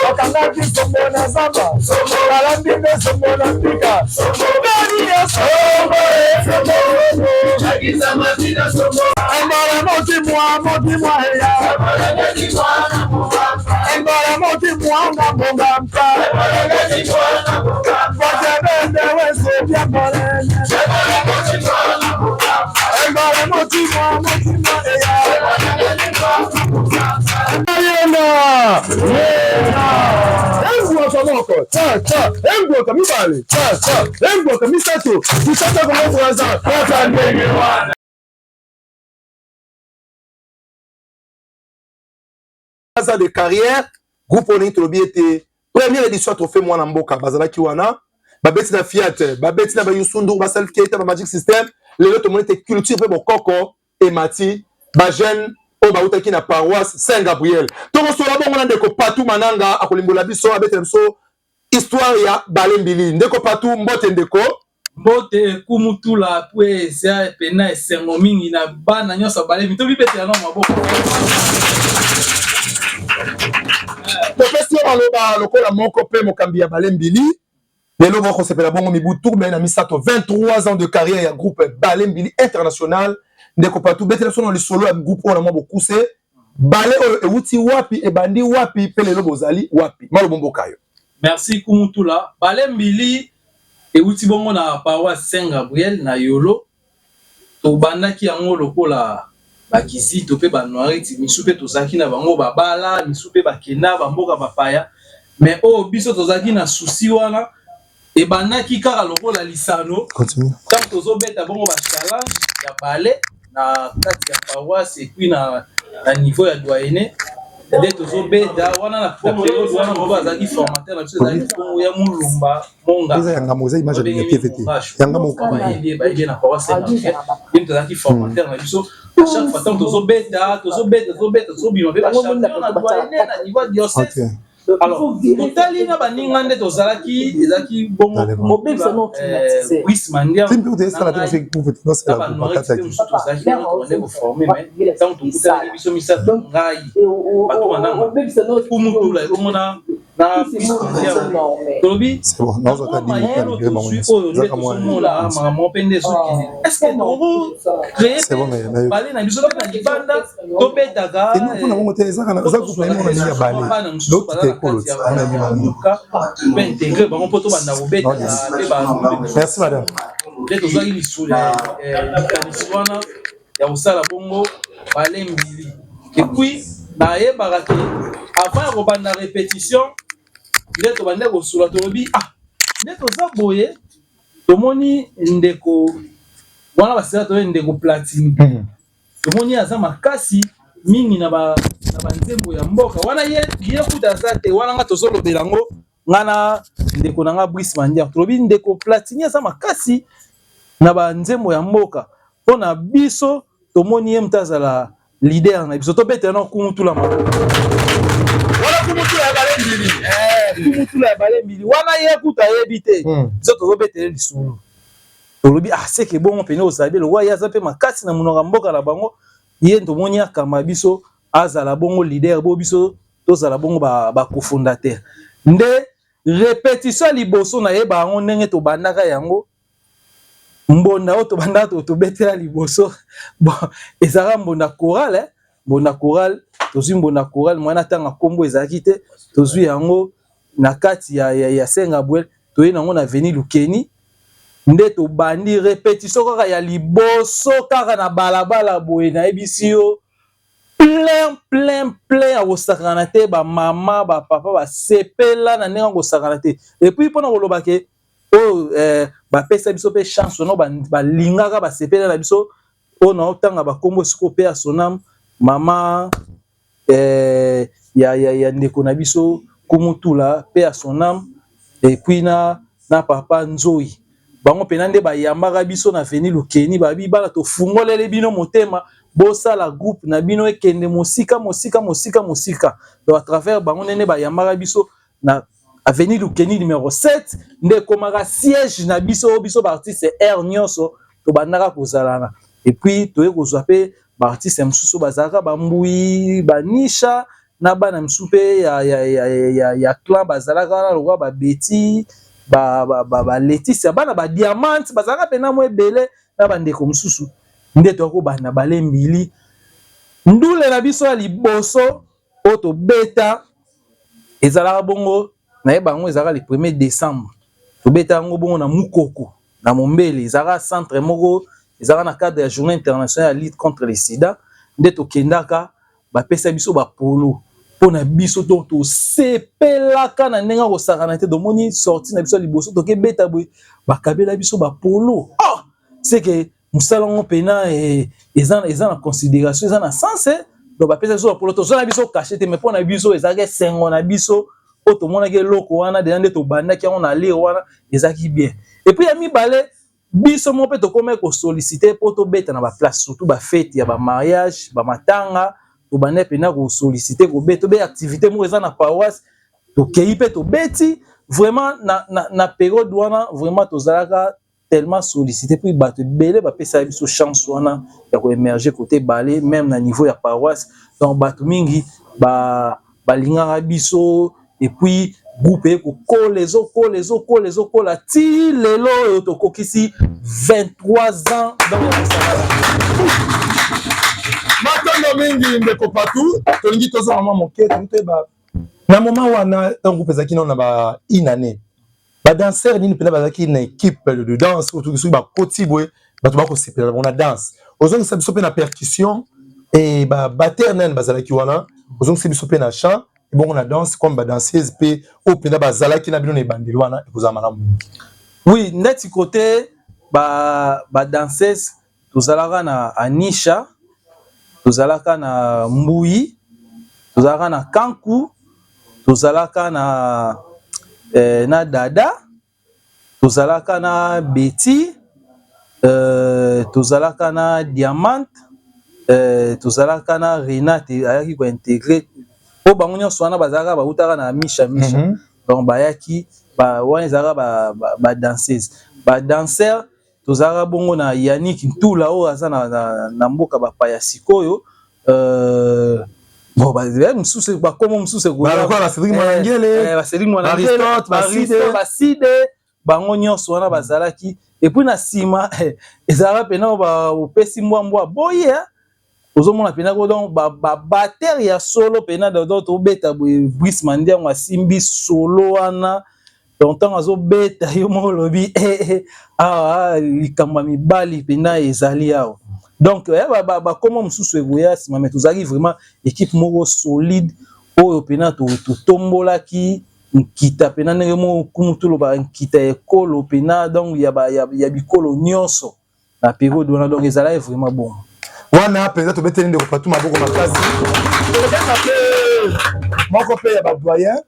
Bakangaki sombo na zamba, balambi nde sombo na mbika. Embala moti mwa moti mwa heya. Embala moti mwa nga mbonga mpa. Bajabende weso bya mbolene. Embala moti mwa moti mwa heya. Yena! Engwaka moko, ta ta, engwaka mibale, ta ta, engwaka misato, kisasa Kongo Brazza, kaka ndenge wana. Ans de carrière, groupe oyo tolobi ete première édition ya trophée mwana mboka bazalaki wana, babeti na Fiat, babeti na bayusundu, basali Keita, ba Magic System. Lelo tomoni ete culture mpe bokoko emati, bajeune oyo bautaki na paroisse Saint Gabriel. Tokosola bongo na ndeko Patou Mananga, akolimbola biso, abetela biso histoire ya Balembili. Ndeko Patou, mbote ndeko. Mbote kumutula po eza pena esengo mingi na bana nyonso balemi tobibetela na maboko. Topesi yo maloba lokola moko mpe mokambi ya Balembili. Lelo bokosepela bongo mibu tourbe na misato, 23 ans de carrière ya groupe Balembili International. Ndeko Patou, betela biso na lisolo ya groupe oyo na mwa bokuse. Bale oyo euti wapi, ebandi wapi, mpe lelo bozali wapi? Malobo mboka yo. Merci Kumutula. Balembili euti bongo na paroisse Saint Gabriel na Yolo. Tobandaki yango lokola bakizito mpe banoiriti, misu mpe tozalaki na bango babala, misu mpe bakenda bamboka bapaya. Mais oyo biso tozalaki na souci wana ebandaki kaka lokola lisano. Ntango tozobeta bongo ba challenge ya bale na kati ya paroisse et puis na niveau ya doyenné nde tozobeta wana na période wana moko azalaki formateur na biso, ezalaki bongo ya Mulumba Monga. Eza yanga mo, eza image ya TV te. Yanga mo. Bayebi na paroisse Saint-Gabriel, ye moto azalaki formateur na biso. À chaque fois ntango tozobeta, tozobeta, tozobeta, tozobima mpe bachampion na doyenné na niveau ya diocèse. Alors totali na baninga nde tozalaki, ezalaki bongo Brice Mandia na banoirete mosusu tozalaki wana, tobande koforme. Mais ntango tokutanaki biso misato, ngai bato Mananga, Kumutula, ebongo na Brice Mandia, tolobi mayelo tozwi oyo nde tozomona makambo mpe nde ezokende, est-ce toko créer bale na biso mpe na libanda tobetaka bana mosusu baza na kati ya mboka mpe intégrer bango mpo tobanda kobetaka mpe? Merci madame. Nde tozwaki lisolo, likanisi wana ya kosala bongo Balembili. Et puis nayebaka ke avant ya kobanda répétition nde tobandi kosula, tolobi: ah, nde toza boye, tomoni ndeko wana basila, toye ndeko Platini, tomoni aza makasi mingi na banzembo ya mboka wana. Ye kuta aza te wana, nga tozolobela yango, nga na ndeko na nga Brice Mandiar, tolobi ndeko Platini aza makasi na banzembo ya mboka. Mpo na biso tomoni ye moto azala leader na biso, tobetela na Kumutula maboko. Wana Kumutula ya Balembili. Kumutula ya Balembili wana, ye kuta ayebi te. Biso tozobetela lisolo, tolobi: ah, seke bongo pene ozala be lokola ye aza mpe makasi na monoko ya mboka na bango, ye tomoni akamba biso, azala bongo leader, bo biso tozala bongo bacofondateur. Nde répétition ya liboso nayeba yango ndenge tobandaka yango, mbonda oyo tobandaka tobetela liboso, bon, ezalaka mbonda chorale, eh? Mbonda chorale, tozwi mbonda chorale mwana ntanga nkombo ezalaki te, tozwi yango na kati ya Saint Gabriel, toye nango na avenue Lukeni. Nde tobandi repetition kaka ya liboso kaka na balabala boye, nayebisi yo, plein, plein, plein ya kosakana te. Bamama, bapapa basepela na ndenge ya kosakana te. Et puis mpona koloba ke oyo bapesa biso mpe chance no, balingaka, basepela na biso. Oyo naotanga bakombo sikoyo mpe ya sonam mama ya ndeko na biso Kumutula mpe ya sonam, et puis na papa Nzoi. Bango mpena nde bayambaka biso na avenue Lukeni. Babi bana, tofungolele bino motema, bosala groupe na bino ekende mosika, mosika, mosika, mosika. Donc à travers bango ndenge bayambaka biso na avenue Lukeni numéro 7, nde ekomaka siège na biso. Biso baartiste aire nyonso tobandaka kozalana. Et puis toye kozwa mpe baartiste mosusu, bazalaka bambui, banisha na bana mosusu mpe ya clan bazalaka wana, lokola babeti baletisia, bana badiamante bazalaka mpena mo ebele na bandeko mosusu. Nde toya balembili ndule na biso ya liboso oyo tobeta ezalaka bongo, nayeba yango, ezalaka le 1er décembre. Tobeta yango bongo na Mukoko na Mombele, ezalaka centre moko, ezalaka na cadre ya Journée internationale ya lutte contre le sida. Nde tokendaka, bapesa biso bapolo mpo na biso. To tosepelaka na ndenge akosakana te. Tomoni sortie na biso ya liboso, tokebeta boye, bakabela biso bapolo. Oh, c'est que mosala yango mpena eza na considération, eza na sens. Donc bapesa biso bapolo, tozwa na biso cachet te, mais mpo na biso ezalaki esengo na biso oyo tomonaki eloko wana deja. Nde tobandaki yango na lire wana, ezalaki bien. Et puis ya mibale, biso moko mpe tokomaki kosolliciter mpo tobeta na baplace, surtout bafete ya bamariage, bamatanga. Tobandaki mpena kosolliciter kobeta, tobeta activité moko eza na paroisse, tokei mpe tobeti. Vraiment na période wana, vraiment tozalaka tellement sollicité. Puis bato ebele bapesaka biso chance wana ya koémerger côté ballet, même na niveau ya paroisse. Donc bato mingi balingaka biso. Et puis groupe ekokola, ezokola, ezokola, ezokola ti lelo oyo tokokisi 23 ans. Donc ya kosala. Matondo mingi, ndeko Patu. Tolingi tozwa mama moke, tolingi toyeba na moment wana, ntango groupe ezalaki nano na ba une année, badanseur nini mpena bazalaki na équipe de danse? Soki bakoti boye, bato bakosepela bango na danse. Ozongisa biso mpe na percussion e babatteur nani bazalaki wana? Ozongisa biso mpe na chant, ebongo na danse comme badanseuse mpe oyo mpenza bazalaki na bino na ebandeli wana, ekozala malamu mingi. Oui, ndeti côté badanseuse, tozalaka na Anisha, tozalaka na Mbui, tozalaka na Kanku, tozalaka na Dada, tozalaka na Betty, tozalaka na Diamante, tozalaka na Renate ayaki kointégrer. Mpo bango nyonso wana bazalaka, bautaka na Misha Misha. Donc bayaki wana, ezalaka badanseuse. Badanseur, tozalaka bongo na Yannick Ntula oyo aza na mboka bapaya sikoyo. Bon, mosusu, bakomo mosusu. Cédric Mwanangele, Baside, bango nyonso wana bazalaki. Et puis na nsima ezalaka mpena opesi mbwambwa boye, ozomona mpena donc babatteur ya solo mpena. Donc tobeta boye, Brice Mandiango asimbi solo wana. Donc ntango azobeta, yo moko olobi awa likambo ya mibali mpena ezali awa. Donc bakoma mosusu ekoya nsima, mais tozalaki vraiment équipe moko solide oyo mpena totombolaki nkita mpena ndenge moko kumu toloba nkita ya ekolo mpena, donc ya bikolo nyonso na période wana. Donc ezalaki vraiment bon. Wana mpenza tobeteli ndeko Patu maboko makasi. Tokobenga mpe moko mpe ya badoyen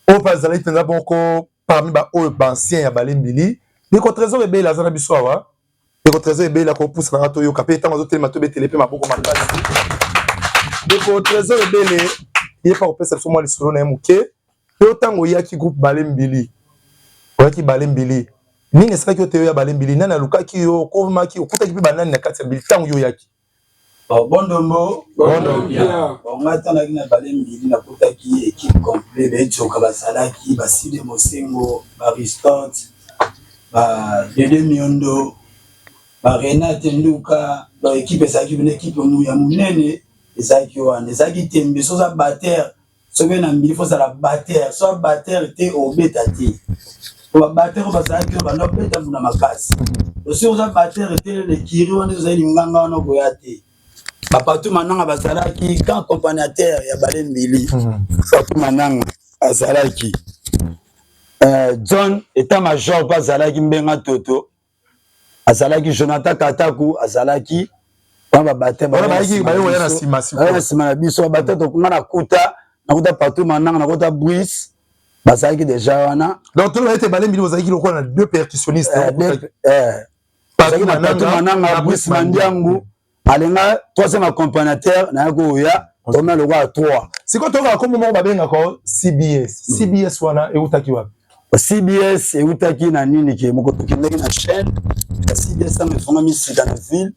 oyo mpe azalaki mpenza moko parmi baoyo baancien ya balembili, ndeko Trésor Ebele aza na biso awa. Ndeko Trésor Ebele akopusa nanga, toyoka mpe ntango azotelema, tobetele mpe maboko makasi. Ndeko Trésor Ebele ye mpe akopesa biso mwa lisolo na ye moke. Mpe ntango oyaki groupe Balembili, oyaki Balembili, nini esalaki yo te oya Balembili? Nani alukaki yo? Okomaki, okutaki mpe banani na kati ya mbili ntango yo oyaki? Bondombo, ngai ntanaki na Balembili, nakutaki équipe complet. Baetioka bazalaki, Baside Mosengo, Baaristote, Badede Miondo, Barenate Nduka. Donc équipe ezalaki bino, équipe ya monene ezalaki wana. Ezalaki tembe, so oza batteur, soki na mbili, faut ozala batteur. So batteur te, obeta te. Po ba batteur oyo bazalaki wana banda kobeta mbunda makasi. Soki oza batteur te lekiri wana ozali linganga wana okoya te. Ba Patou Mananga bazalaki grand accompagnateur ya Bale Mbili. Patou Mananga azalaki. John état major pe azalaki Mbenga Toto. Azalaki Jonathan Kataku azalaki wana ba batteur ba na sima na biso ba batteur tokunga na kuta na kuta Patou Mananga na kuta Brice bazalaki déjà wana. Donc tout le monde était Bale Mbili bozalaki lokola na deux percussionnistes. Patou Mananga Brice Mandiangu alinga troisième accompagnateur na yako oya toma lokola 3. Sikoyo toyoka kombo moko babengaka CBS. CBS wana eutaki wapi? CBS eutaki na nini ke moko tokendaki na chaîne ya CBS ntango efongami sika na ville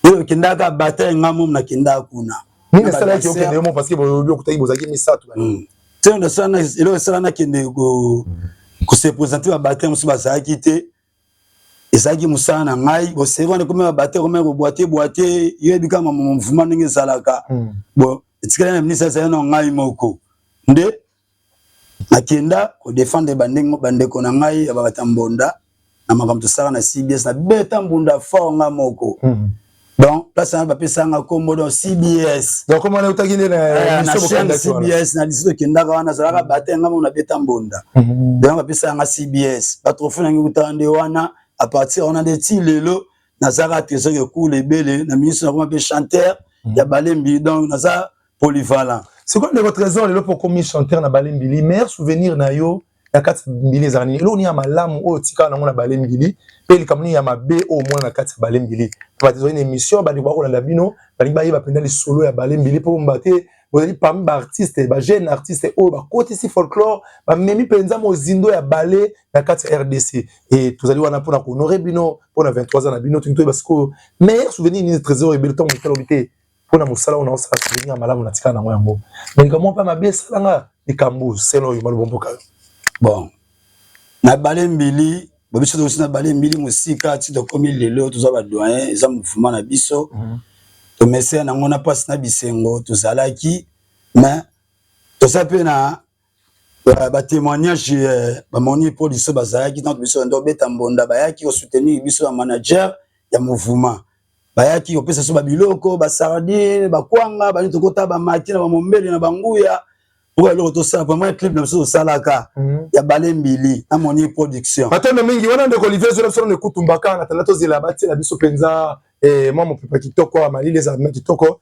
oyo okendaka bataille nga momo nakendaka kuna. Nini esalaki okende yo moko parce que boyobi okutaki bozalaki misato? Te eloko esala nakende ko se présenter ba bataille mosusu bazalaki te. Ezalaki mosala na ngai boseri wana ekomi ba bataille ekomi kobwate bwate yoyebi kaka mouvement ndenge ezalaka. Bon etikali na ministre azali na ngai moko nde nakenda kodefendre bandeko na ngai ya babata mbonda na makambo tosala na CBS na beta mbunda fort nga moko. Donc place wana bapesaka nga kombo donc CBS. Donc kombo wana eutaki nde na chaîne CBS na liso tokendaka wana azalaka bataille nga moko na beta mbonda. Donc bapesaka nga CBS ba trophée na ngai ekutaka nde wana à partir wana nde ti lelo nazalaka trésor ekula ebele na ministre nakoma mpe chanteur ya Bale Mbili donc naza polyvalent. Sikoyo ndeko Trésor lelo mpo okomi chanteur na Bale Mbili, meilleur souvenir na yo na kati ya Mbili ezalaka nini? Eloko nini ya malamu oyo otikala nango na Bale Mbili mpe likambo nini ya mabe oyo omona na kati ya Bale Mbili? Pamba te ezali na émission bandeko bakolanda bino balingi bayeba mpenza lisolo ya Bale Mbili mpo bomba te bozali parmi ba artistes, ba jeunes artistes oyo bakotisi folklore, bamemi mpenza mozindo ya bale na kati ya RDC. Et tozali wana mpona kohonorer bino mpona 23 ans na bino, tolingi toyeba sikoyo meilleur souvenir nini Trésor ebele ntango mokolo olobi te mpona mosala oyo naosala souvenir ya malamu natikala nango yango. Mais likambo moko mpe mabe esalanga likambo selo oyo maloba mboka yo. Bon na Bale Mbili bo biso tokosi na Bale Mbili mosika ti tokomi lelo toza ba doyen eza mouvement na biso. Tomesea nango na mpasi na bisengo tozalaki mais toza mpe na ba témoignage bamoni mpo liso bazalaki ntango biso ndo obeta mbonda bayaki kosoutenir biso ya manager ya mouvement bayaki kopesa biso babiloko basardine bakwanga bani tokota bamaki na bamombele na banguya mpo eloko tosala vraiment clip na biso tosalaka ya Bale Mbili na Moni production. Matondo mingi wana ndeko Olivier zola biso na ekutumbaka na tanda tozela batiela biso mpenza mwa mopepa kitoko ya malili ezala mpe kitoko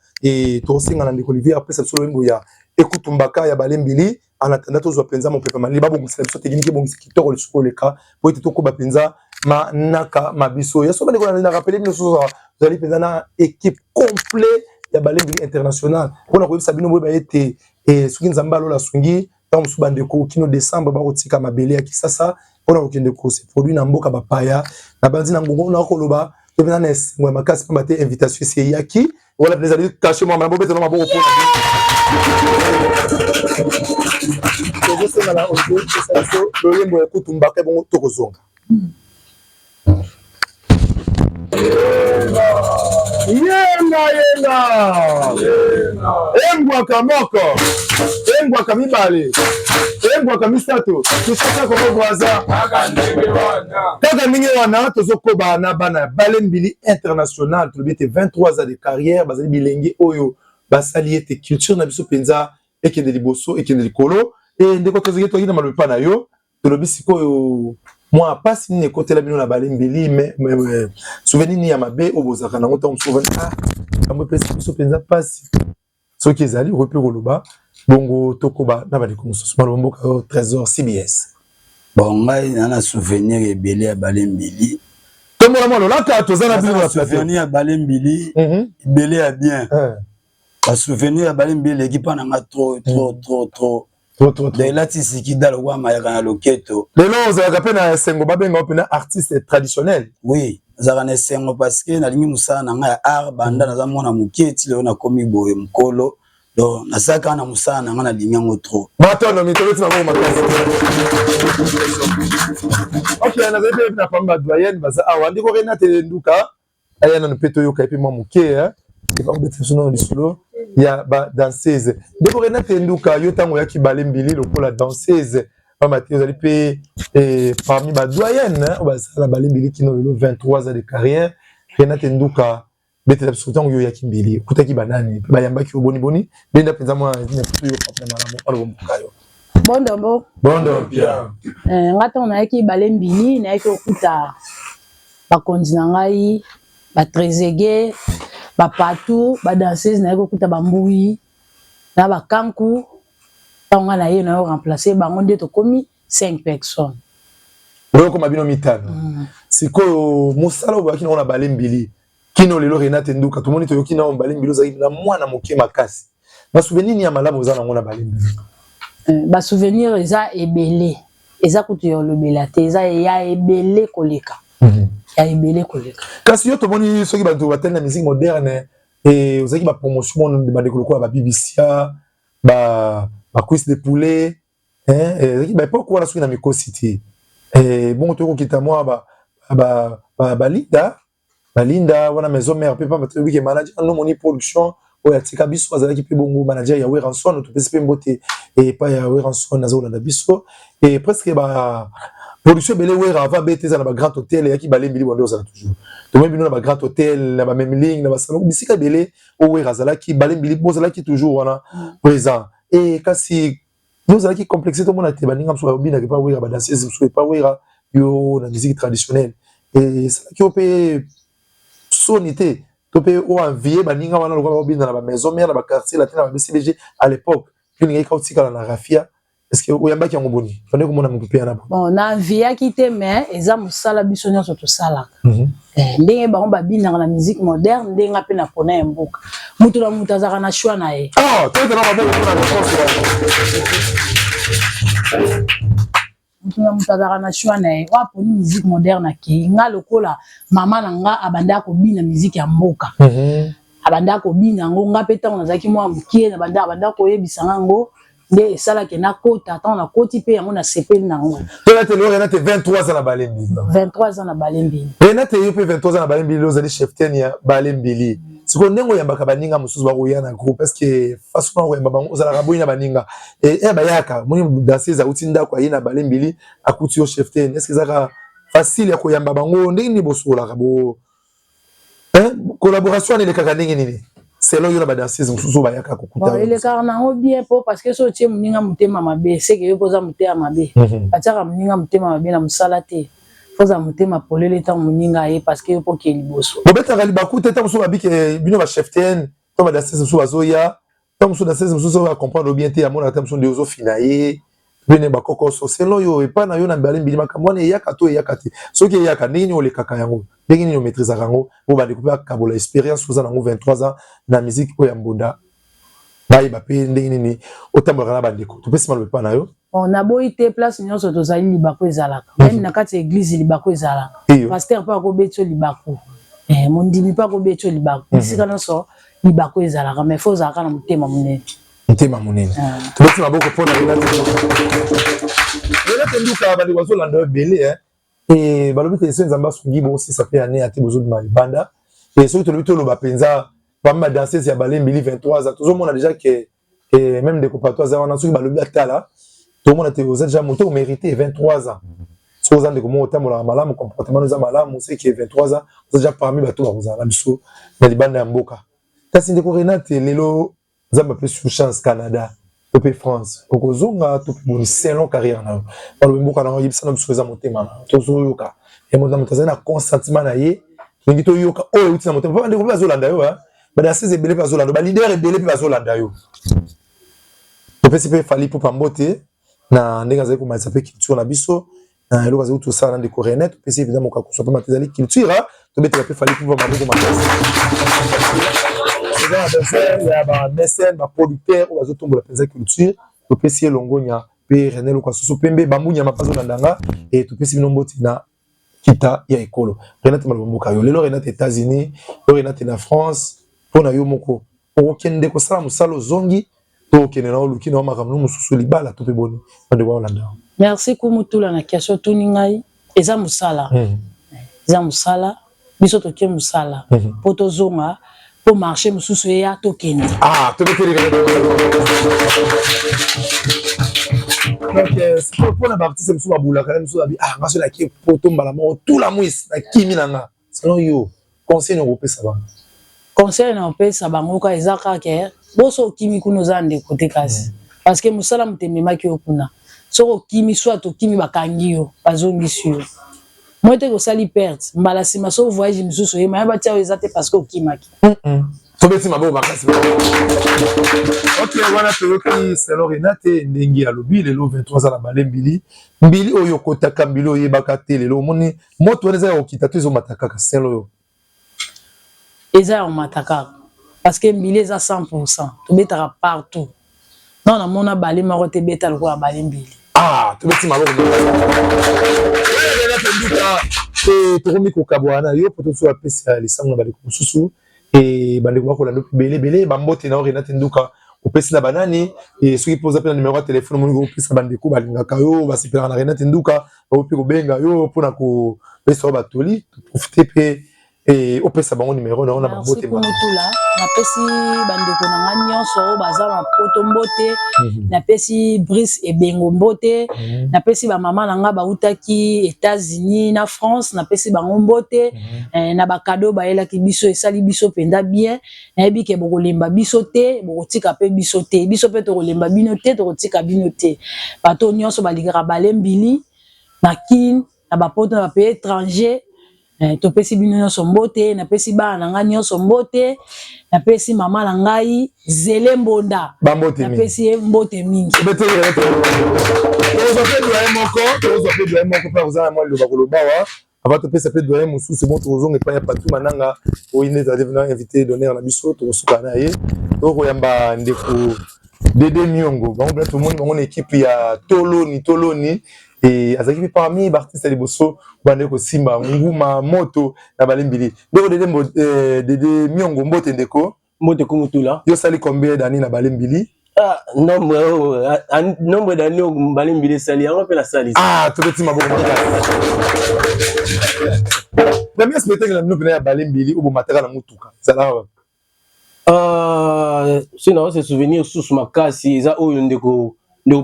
tokosenga na ndeko Olivier apesa biso loyembo ya ekutumbaka ya Bale Mbili en attendant tozwa mpenza mopepa malili babongisela biso tekiniki ebongisa kitoko lisusu koleka po ete tokoba mpenza manaka mabiso ya so bandeko na rappeler bino soso tozali mpenza na équipe complet ya Bale Mbili international mpona koyebisa bino boyeba ete soki Nzambe alola asungi ntango mosusu bandeko kino décembre bakotika mabele ya Kisasa mpona kokende kose produit na mboka bapaya na bandi na ngongo na koloba to mpenza na esengo ya makasi pamba te invitation esi eyaki wana mpenza ezali cache mwa na bobeta na maboko mpona tozosenga na Olivier pesa biso loyembo ya kutumbaka ebongo tokozonga. Yenga yenga engwaka moko engwaka mibale engwaka misato Kinshasa Congo Brazza kaka ndenge wana tozokoba na bana ya Bale Mbili international tolobi ete 23 ans de carrière bazali bilenge oyo basali ete culture na biso mpenza ekende liboso ekende likolo. Ndeko tozali toyaki na malobi pa na yo tolobi sikoyo mwa pasi nini ekotela bino na Bale Mbili mais souvenir nini ya mabe oyo bozalaka nango ntango mosusu ovandi likambo epesi biso mpenza pasi soki ezali okoki mpe koloba bongo tokoba na bandeko mosusu maloba mboka oyo Trésor CBS. Bon ngai na na souvenir ebele ya Bale Mbili. Tombola mwa lolaka toza na bino na plateau. Souvenir ya Bale Mbili ebele ya bien. Ba souvenir ya Bale Mbili eleki mpa na nga trop trop trop trop. Trop, trop, trop. Elati sikida lokola mayaka na loketo. Lelo ozalaka mpe na esengo babenga mpe na artiste traditionnel. Oui, nazalaka na esengo parce que nalingi mosala na ngai ya art banda naza mwana moke ti lelo nakomi boye mokolo. Donc nazalaka na mosala na ngai nalingi yango trop. Matondo mitoloti na bongo makasi. Ok, nazali mpe na pamba doyenne baza awa ndeko Renate Nduka aya nanu mpe toyoka ye mpe mwa moke ebakobeta biso nano lisolo ya ba danseuse. Ndeko Renate Nduka, yo ntango oyaki Bale Mbili lokola danseuse Pamba te ozali mpe eh, parmi ba doyenne oyo basala bale mbili kino lelo 23 ans de carrière. Renate Nduka, betela biso ntango yo oyaki mbili, okutaki banani mpe bayambaki yo boni boni? Benda mpenza mwa na biso yoka mpe malamu aloba mboka yo. Bondombo. Bondo pia. Eh, nga ntango nayaki bale mbili, nayaki kokuta bakonzi na ngai, ba Trezeguet, ba Patou, ba danseuse, nayaki kokuta ba Mbuyi na ba Kanku. Ntango nga naye nayo remplacer bango nde tokomi 5 personnes. Oyo okoma bino mitano. Sikoyo mosala oyo boyaki nango na bale mbili kino lelo, Renate Nduka, tomoni toyoki nao bale mbili ozalaki na mwana moke makasi. Ba souvenir nini ya malamu oza nango na bale mbili? Ba souvenir eza ebele, eza kutu ya olobela te, eza ya ebele koleka. Ya ebele koleka. Kasi yo tomoni soki bato batali na musique moderne, ozalaki ba promotion bandeko lokola ba Bibisia, ba ba cuisse de poulet, hein, ezalaki ba époque wana soki na mikosi te. Bongo toyoki kokita mwa ba ba ba balinda balinda wana maison mère mpe pamba toyebi ke manager nomoni production oyo atika biso azalaki mpe bongo manager ya Werrason. Topesi mpe mbote epai ya Werrason aza kolanda biso. E presque ba production ebele Wera avant bete eza na ba grand hôtel eyaki balembili bonde ozala toujours tomoni bino na ba grand hôtel na ba memling na basalon bisika ebele oyo Wera azalaki balembili bozalaki toujours wana présent. E kasi yo ozalaki complexe, tomona te baninga mosusu babinaka epa Wera, badanseuse mosusu epa Wera, yo na musique traditionnelle, esalaki yo mpe soni te to mpe oenvie baninga wana lokola babina na bamaison mère, na baquartier latin, na babcbg à l'époque, yo olingaki kaka otikala na rafia? Est ce que oyambaki yango boni fande komona moto mpe yana? Bon, na enviaki te, mais eza mosala biso nyonso tosalaka. Ndenge bango babinaka na musique moderne, ndenge nga mpe napona ya mboka. Moto na moto azalaka na choix na ye. Ah, tobetela maboko mpona réponse wana. Moto na moto azalaka na choix na ye. Oyo aponi musique moderne akei. Nga lokola mama na nga abandaka kobina musique ya mboka, abandaka kobina yango, nga mpe ntango nazalaki mwa mokie na banda abandaka koyebisa nga yango, nde esalaki nakota. Ntango nakoti mpe yango, nasepeli na yango. Renate lelo, Renate, 23 ans na balembili. 23 ans na balembili. Renate, yo mpe 23 ans na balembili, ozali cheftaine ya balembili. Sikoyo ndenge oyambaka baninga mosusu bakoya na groupe, parce que façon na koyamba bango ozalaka boyi na baninga e bayaka, moni danseuse auti ndako aye na balembili, akuti yo cheftaine, est ce que ezalaka facile ya koyamba bango? Ndenge nini bosololaka bo, collaboration wana elekaka ndenge nini selon yo na badanseuse mosusu oyo bayaka kokuta? Bon, elekaka nango bien po parce que so otie moninga motema mabe, seke yo mpo oza motema mabe. Batiaka moninga motema mabe na mosala te. Ozala motema polele ntango moninga aye, parce que yo mpo okee liboso. Bobetaka libaku te? Ntango mosusu babike bino bacheftaine to badanseuse mosusu bazoya, ntango mosusu danseuse mosusu oyo acomprendre bien te, amonaka te mosusu nde ozofina ye pene bakokoso. Selon yo, epai na yo na mbale mbili, makambo wana eyaka to eyaka te? Soki eyaka, ndenge nini olekaka yango? Ndenge nini omaîtrisaka yango po bandeko mpe bakabola expérience oza nango 23 ans na musique oyo ya mbonda, bayeba mpe ndenge nini otambolaka na bandeko? Topesi maloba epai na yo. Bon, naboyi te, place nyonso tozali libaku ezalaka. Même na kati ya église libaku ezalaka. Pasteur mpe akobeti yo libaku, mondimi mpe akobeti yo libaku. Bisika nyonso libaku ezalaka, mais faut ozalaka na motema monene. Motema monene. Tobeti maboko mpona Renate Nduka. Bandeko bazolanda yo ebele e balobi te so Nzambe asungi bosisa mpe ane ate bozobima libanda. E soki tolobi, toloba mpenza parmi badanseuse ya balembili 23 ans, tozomona déjà ke même ndeko Pato aza wana, soki balobi atala, tomona te oza déjà moto omérité 23 ans. Soki oza ndeko moko otambolaka malamu, comportement eza malamu, c'est que 23 ans oza déjà parmi bato bakozala na biso na libanda ya mboka. Kasi ndeko Renate, lelo Nzambe apesi yo chance Canada to mpe France, okozonga to mpe boni selon carrière na yo? Balobi mboka na yo, yebisa na biso eza motema na yo. Tozoyoka ye moto na moto azali na consentiment na ye, tolingi toyoka oyo euti na motema. Mpo bandeko mpe bazolanda yo, badanseuse ebele mpe bazolanda yo, baleader ebele mpe bazolanda yo. Topesi mpe Fally Ipupa mbote na ndenge azali komatisa mpe culture na biso na eloko azali tosala na ndeko René. Topesi évidemment mokakoso mpe mate ezali culture. Tobetela mpe Fally Ipupa maboko makasi. Eza na besoin ya bamécène, baproducteur oyo bazotombola mpenza culture. Topesi ye longonya mpe René Lokwa Susu pembe bambunyama mpe azolanda nga. E topesi bino mbote na kita ya ekolo. Renate, maloba mboka yo lelo, Renate États-Unis to Renate na France, mpo na yo moko okokende kosala mosala, ozongi to okende na oluki na makambo no mosusu, libala to mpe boni? Bandeko baolanda. Merci Kumutula na question otuni ngai. Eza mosala, eza mosala. Biso tokie mosala mpo tozonga, mpo marché mosusu eya, tokende. Ah, tobeteli. Donc sikoyo mpona baartiste mosusu babulaka na mosusu babi, ah, nga so nake poto mbala moko tula mwisi nakimi na nga. Selon yo, conseil nini okopesa bango? Conseil na opesa bango ka eza kaka boso okimi kuna, oza ndeko te kasi, parce que mosala moto ememaki yo kuna. Soki okimi, soit okimi, bakangi yo, bazongisi yo, moi te kosali perte. Mbala nsima so voyage mosusu oyema ya batia oyo eza te, parce que okimaki. Tobeti maboko makasi. Ok, wana toyoki selon Renate ndenge alobi. Lelo 23 aza na bale mbili mbili oyo okotaka mbili oyebaka te. Lelo omoni moto wana eza ya kokita to ezomata kaka, selon oyo? Eza ya komata kaka, parce que mbili eza 100, tobetaka partout. Non, namona bale moko te beta lokola bale mbili. Ah, tobeti maboko. Renate Nduka, tokomi kokabwana yo po toso apesa lisango na bandeko mosusu. Bandeko bakolanda mpe ebele ebele. Bambote na yo, Renate Nduka, opesi na banani? Soki mpo oza mpe na numero ya telefone, omoni kopesa bandeko balingaka yo, basepelaka na Renate Nduka, bao mpe kobenga yo mpona kopesa yo batoli. Profite mpe opesa bango numero na yo na bambote. Mutula, napesi bandeko na nga nyonso oyo baza na poto mbote. Napesi Brice Ebengo mbote. Napesi bamama na nga bautaki États-Unis na France, napesi bango mbote na bacadeaux bayelaki biso. Esali biso mpenza bien. Nayebi ke bokolemba biso te, bokotika mpe biso te, biso mpe tokolemba bino te, tokotika bino te. Bato nyonso balingaka bale mbili na Kine, na bapoto, na bapays étranger, topesi bino nyonso mbote. Napesi bana na ngai nyonso mbote. Napesi mama na ngai Zele Mbonda, napesi ye mbote mingi. Tozwa mpe doyen moko, tozwa mpe doyen moko mpe akozala mwa liloba koloba wa avant topesa mpe doyen mosusu. Bon, tokozonga epai ya Patu Mananga oyo nde ezali na invité d'honneur na biso. Tokosuka na ye, tokoyamba ndeko Dede Miongo. Bango mpena tomoni bango na équipe ya Toloni. Toloni azalaki mpe parmi baartiste ya liboso bande kosimba nguma moto na balembili. Ndeko Dede, Dede Miongo, mbote ndeko. Mbote, Kumutula. Yo osali combien d'année na balembili? Ah, nombre nombre d'année oyo balembili esali yango mpe nasali. Ah, tobeti maboko makasi. Premier spectacle na bino mpena ya balembili oyo bomataka na motuka ezalaka wapi? Soki na se souvenir susu makasi, eza oyo ndeko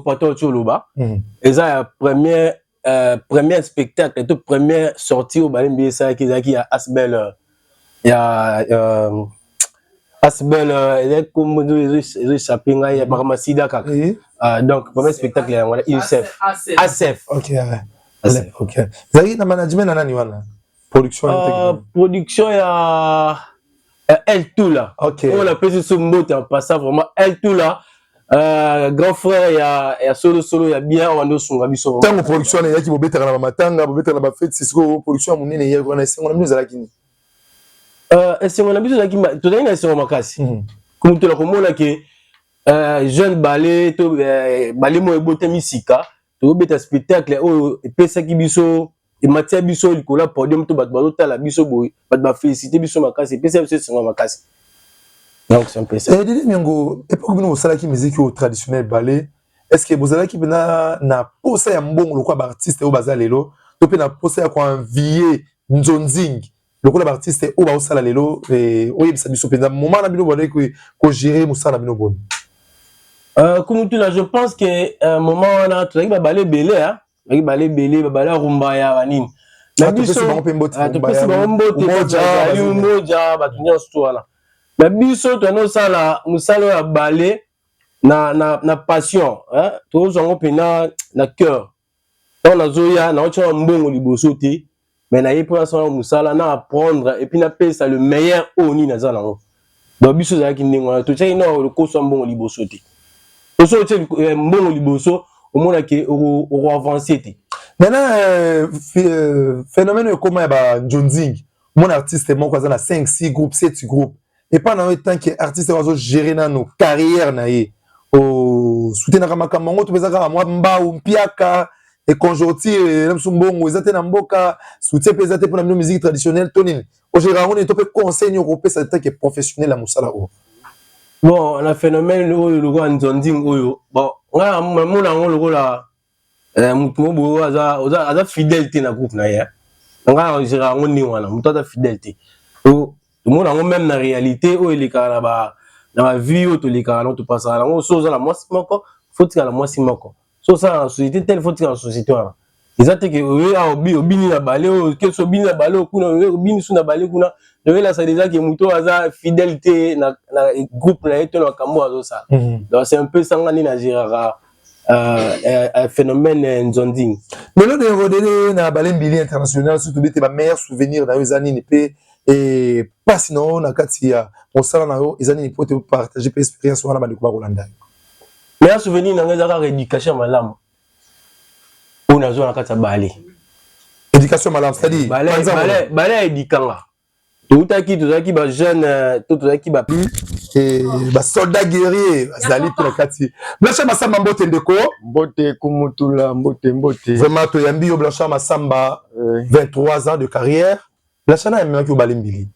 Pato oti oloba. Eza ya première spectacle to première sortie oyo balembi esalaki, ezalaki ya Asbel, ya Asbel, ezalaki kombo ezoéchappe ngai, ya makambo ya sida kaka. Donc premier spectacle yango wana, UNICEF, ASF. Ok, ezalaki na management na nani wana? Production? Production ya El Tula. Oyo napesi so mbote en passant, vraiment El Tula, grand frère ya solo solo ya bien, wana osunga biso. Ntango production wana eyaki, bobetaka na bamatanga, bobetaka na bafeti. Sikoyo production ya monene eyaki wana, esengo na bino ezalaki nini? Esengo na biso ezalaki, tozalaki na esengo makasi komutela komona ke jeune bale to bale moko ebotami sika, tozobeta spectacle oyo epesaki biso, ematia biso likolo ya podium to bato bazotala biso boye, bato bafélicité biso makasi, epesa biso esengo makasi. Donc c'est un peu ça. Dede Miongo, époque bino bosalaki musique oyo traditionnel ballet, est ce que bozalaki mpena na posa ya mbongo lokola baartiste oyo baza lelo, to mpe na posa ya koenvier nzonzing lokola baartiste oyo baosala lelo? Oyebisa biso mpenza moment na bino bandaki kogérer mosala na bino boni? Kumutula, je pense que moment wana tozalaki babale ebele, tozalaki bale ebele, babale ya rumba ya banini. Na biso topesi bango mbote, bazali Umoja, bato nyonso to wana. Na biso toyandi osala mosala oyo ya bale na passion, tozwa yango mpena na cœur. Ntango nazoya, naotiaka mbongo liboso te, mais naye mpo nasala mosala na apprendre et puis napesa le meilleur oyo nini naza nango. Donc biso ezalaki ndenge wana, totiaki na lokoso mbongo liboso te. Toso otie mbongo liboso, omonake okoavance te. Maintenant, phénomène oyo ekóma ya banjonzingi, omona artiste moko aza na 5, 6 groupe, 7 groupe. Epa na yo, tant que artiste oyo azogérer nano carrière na ye, osoutenaka makambo yango to mpe eza kaka mwa mbau mpiaka econjoncture na biso, mbongo eza te na mboka, soutien mpe eza te mpona bino musique traditionnelle, to nini? Ogérer yango nini, to mpe conseil nini okopesa tant que professionnel ya mosala oyo? Bon, na phénomène oyo lokola nzonzing oyo, bon, ngai namona yango lokola motu mo boye aza fidèle te na groupe na ye. Ngai agérer yango ndenge wana, motu aza fidèle te. Tomona yango même na réalité oyo elekaka na bavie oyo tolekaka nango, topasaka nango. So oza na mwasi moko, faut tikala mwasi moko. So osala na société tel, faut tika na société wana. Eza te ke oye awa obini na bale oyo, kesi obini na bale oyo kuna, oye obini su na bale kuna. Donc elasa déjà ke moto oyo aza fidèle te na groupe na ye to na makambo oyo azosala. Donc c'est un peu ça nga nde na géraka phénomène nzonding. Lelo ndeko na Ballet Mbili International, surtout bete, ba meilleur souvenir na yo eza nini mpe mpasi na yo na kati ya mosala na yo eza nini, po te partage mpe expérience wana bandeko bakolanda yo? Meilleur souvenir na ngai eza kaka éducation malamu oyo nazwa na kati ya bale. Éducation malamu, c'est-à-dire? Bale ya édikanga. Toutaki, tozalaki bajeune to tozalaki ba Basoldat guerrier bazali mpe na kati. Blanchard Masamba, mbote ndeko. Mbote Kumutula, mbote, mbote. Vraiment toyambi yo, Blanchard Masamba. 23 ans de carrière. Blanchard, na yamemaki yo Ballet Mbili?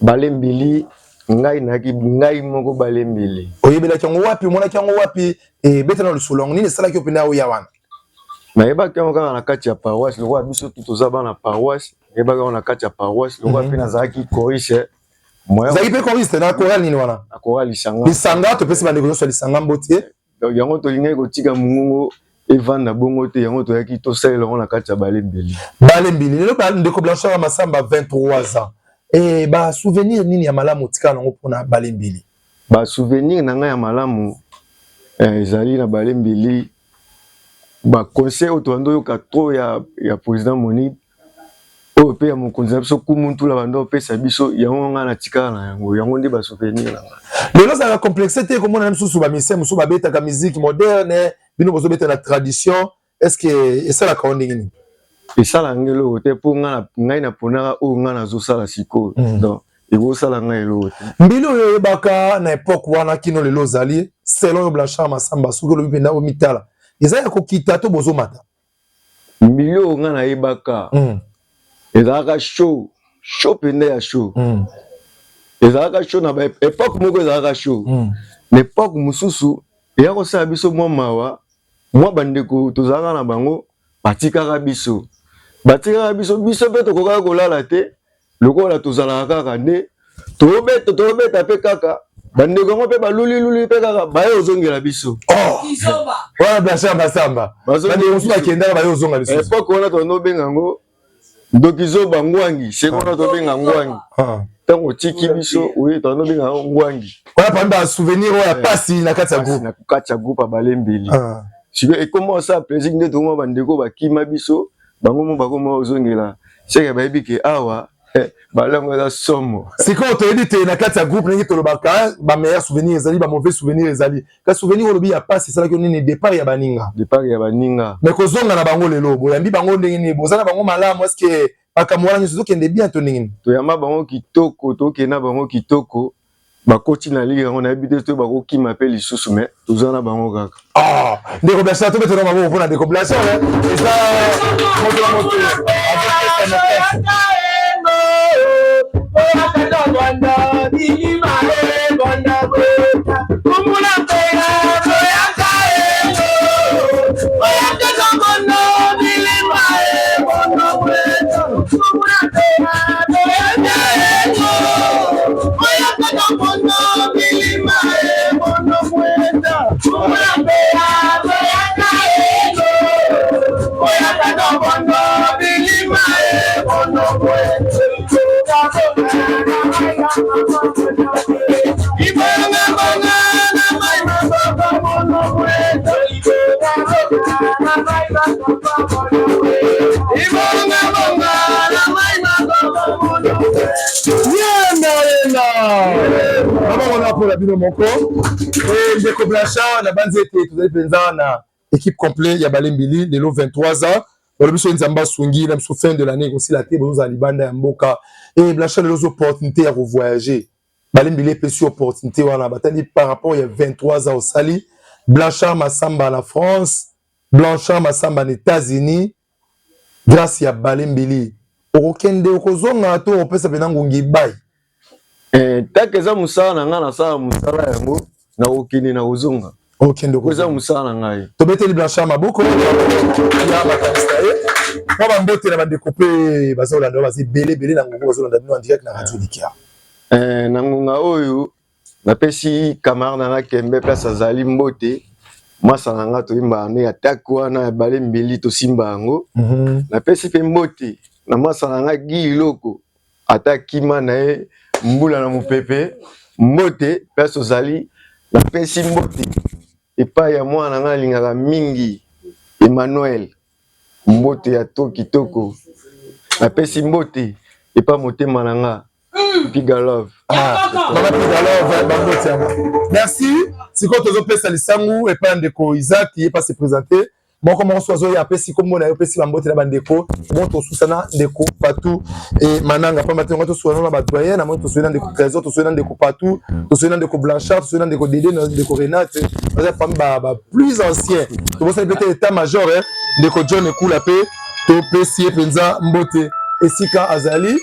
Ballet Mbili, ngai nayaki ngai moko Ballet Mbili. Oyebelaki yango wapi? Omonaki yango wapi? Ebeta na lisolo yango, nini esalaki yo mpenza oya wana? Nayebaki yango kaka na kati ya paroisse, lokola biso tu toza bana paroisse. Nayebaki yango na kati ya paroisse, lokola mpe nazalaki choriste. Ozalaki mpe choriste na chorale nini wana? Na chorale Lisanga. Lisanga, topesi bandeko nyonso ya Lisanga mbote. Donc yango tolingaki kotika mongongo evanda bongo te, yango toyaki tosalela yango na kati ya Ballet Mbili. Ballet Mbili lelo, ndeko Blanchard Masamba, 23 ans, e basouvenir nini ya malamu otikala nango mpona Ballet Mbili? Basouvenir na ngai ya malamu ezali na Ballet Mbili, baconseil oyo tobanda oyoka trop ya président Monique oyo mpe ya mokonzi na biso Kumuntula banda opesa biso yango, ngai natikala na yango. Yango nde basouvenir na ngai. Lelo ozalaka complexe te komona misusu, bamusicien mosusu babetaka musique moderne, bino bozobeta na tradition? Est ce que esalaka yo ndenge nini? Esalaka ngai eloko te, mpo ngai naponaka oyo ngai nazosala sikoyo. Donc ekosala ngai eloko te. Mbili oyo oyebaka na époque wana kino lelo ozali, selon yo Blanchard Masamba, soki olobi mpenza omitala, eza ya kokita to bozomata? Mbili oyo ngai nayebaka ezalaka show, show mpenza ya show. Ezalaka show na baépoque moko, ezalaka show. Na époque mosusu eya kosala biso mwa mawa, mwa bandeko tozalaka na bango batikaka biso, batikaka biso. Biso mpe tokokaka kolala te, lokola tozalaka kaka nde tobeta, tobeta mpe kaka bandeko yango mpe baluliluli mpe kaka baye ozongela biso. Oh! Wana Blanchard Masamba, bandeko mosusu bakendaka, baye ozonga lisusu. Époque wana tondo obenga yango ndoki, zoba, ngwangi. Seko wana tobenga ngwangi. Ntango otiki biso oye, tondo obenga yango ngwangi. Wana parmi basouvenir oyo ya pasi na kati ya groupe. Na kati ya groupe ya Ballet Mbili. Sikoyo ekoma osala plaisir nde tokoma bandeko bakima biso, bango mo bakoma ozongela seke bayebi ke awa balango eza somo. Sikoyo toyebi te, na kati ya groupe, ndenge tolobaka, bameilleur souvenir ezali, bamauvais souvenir ezali. Ka souvenir olobi ya pasi esalaki yo nini? Départ ya baninga. Départ ya baninga. Mais kozonga na bango lelo, boyambi bango ndenge nini? Boza na bango malamu? Est-ce makambo wana nyonso ezokende bien to ndenge nini? Toyamba bango kitoko, tokende na bango kitoko. Bakoti na ligue yango, nayebi te to bakokima mpe lisusu, mais toza na bango kaka. Ah, ndeko Blanchard, tobetela maboko mpona ndeko Blanchard. Eza moto na moto azopesa makasi. Yenda yenda, maboko na mpona bino moko. Ndeko Blanchard, na banzi ete tozali mpenza na équipe complet ya Ballet Mbili lelo. 23 ans, balobi so Nzambe asungi na biso, fin de l'année ekosila te, bozozala libanda ya mboka. E Blanchard, lelo ozo opportunité ya kovoyager, Ballet Mbili epesi opportunité wana. Batali par rapport ya 23 ans osali, Blanchard Masamba na France, Blanchard Masamba na États-Unis, grâce ya Ballet Mbili, okokende, okozonga to okopesa mpena ngungi bai? Take eza mosala na ngai, nasala mosala yango, nakokende, na kozonga. Okende. Eza mosala na ngai. Tobeteli Blanchard maboko ya makanisi na ye. Mwa bambote na bandeko mpe bazolanda, baza ebele ebele na ngongo, bazolanda bino en direct na Radio Likia. Na ngonga oyo, napesi camarade na nga Kembe, place azali, mbote. Masa na nga toyembaka nde attaque wana ya bale mbeli, tosimba yango. Napesi mpe mbote na masa na nga Gi Iloko, ata kima na ye mbula na mopepe, mbote place ozali. Napesi mbote epai ya mwana na nga alingaka mingi, Emmanuel, mbote ya to kitoko. Napesi mbote epai motema na nga Piga Love. Ah, mama Piga Love, bambote yango. Merci. Sikoyo tozopesa lisangu epai ya ndeko Isaac, ye pa se présenter moko moko so azoya, apesi kombo na ye, opesi bambote na bandeko. Bon, tosusana ndeko Patu e Mananga, pamba te ngo toswana na badoyen. Namoni tosoli na ndeko Trésor, tosoli na ndeko Patu, tosoli na ndeko Blanchard, tosoli na ndeko Dede, na ndeko Renate, baza parmi ba plus ancien. Tobosani mpe te état major, ndeko John Ekula, mpe topesi ye mpenza mbote esika azali.